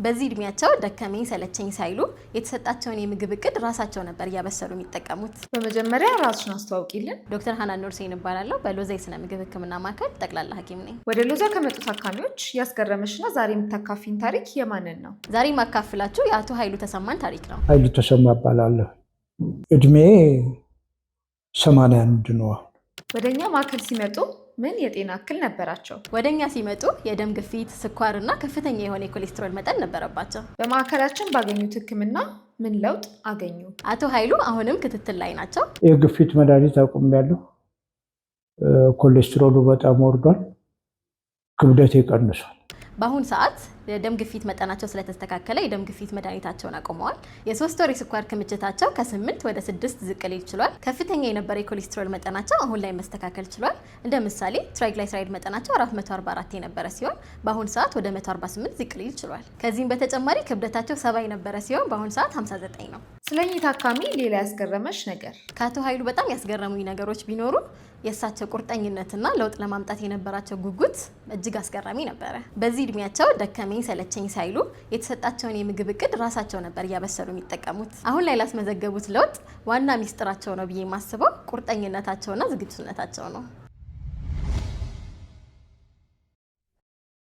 በዚህ እድሜያቸው ደከመኝ ሰለቸኝ ሳይሉ የተሰጣቸውን የምግብ እቅድ ራሳቸው ነበር እያበሰሉ የሚጠቀሙት። በመጀመሪያ ራስሽን አስተዋውቂልን። ዶክተር ሀናን ኑርሴን እባላለሁ። በሎዛ የስነ ምግብ ሕክምና ማዕከል ጠቅላላ ሐኪም ነኝ። ወደ ሎዛ ከመጡ ታካሚዎች ያስገረመሽና ዛሬ የምታካፊን ታሪክ የማንን ነው? ዛሬ የማካፍላችሁ የአቶ ኃይሉ ተሰማን ታሪክ ነው። ኃይሉ ተሰማ እባላለሁ። እድሜ 81 ነው። ወደ እኛ ማዕከል ሲመጡ ምን የጤና እክል ነበራቸው? ወደ እኛ ሲመጡ የደም ግፊት፣ ስኳር እና ከፍተኛ የሆነ የኮሌስትሮል መጠን ነበረባቸው። በማዕከላችን ባገኙት ሕክምና ምን ለውጥ አገኙ? አቶ ኃይሉ አሁንም ክትትል ላይ ናቸው። የግፊት መድኃኒት አቁሜያለሁ። ኮሌስትሮሉ በጣም ወርዷል። ክብደቴ ቀንሷል። በአሁን ሰዓት የደም ግፊት መጠናቸው ስለተስተካከለ የደም ግፊት መድኃኒታቸውን አቁመዋል። የ3 ወር የስኳር ክምችታቸው ከ8 ወደ 6 ዝቅ ሊል ችሏል። ከፍተኛ የነበረ የኮሌስትሮል መጠናቸው አሁን ላይ መስተካከል ችሏል። እንደ ምሳሌ triglyceride መጠናቸው 444 የነበረ ሲሆን በአሁን ሰዓት ወደ 148 ዝቅ ሊል ችሏል። ከዚህም በተጨማሪ ክብደታቸው 70 የነበረ ሲሆን በአሁን ሰዓት 59 ነው። ስለኚህ ታካሚ ሌላ ያስገረመሽ ነገር? ከአቶ ኃይሉ በጣም ያስገረሙኝ ነገሮች ቢኖሩ የእሳቸው ቁርጠኝነትና ለውጥ ለማምጣት የነበራቸው ጉጉት እጅግ አስገራሚ ነበረ። በዚህ እድሜያቸው ደከመኝ ሰለቸኝ ሳይሉ የተሰጣቸውን የምግብ እቅድ ራሳቸው ነበር እያበሰሉ የሚጠቀሙት። አሁን ላይ ላስመዘገቡት ለውጥ ዋና ሚስጥራቸው ነው ብዬ የማስበው ቁርጠኝነታቸውና ዝግጁነታቸው ነው።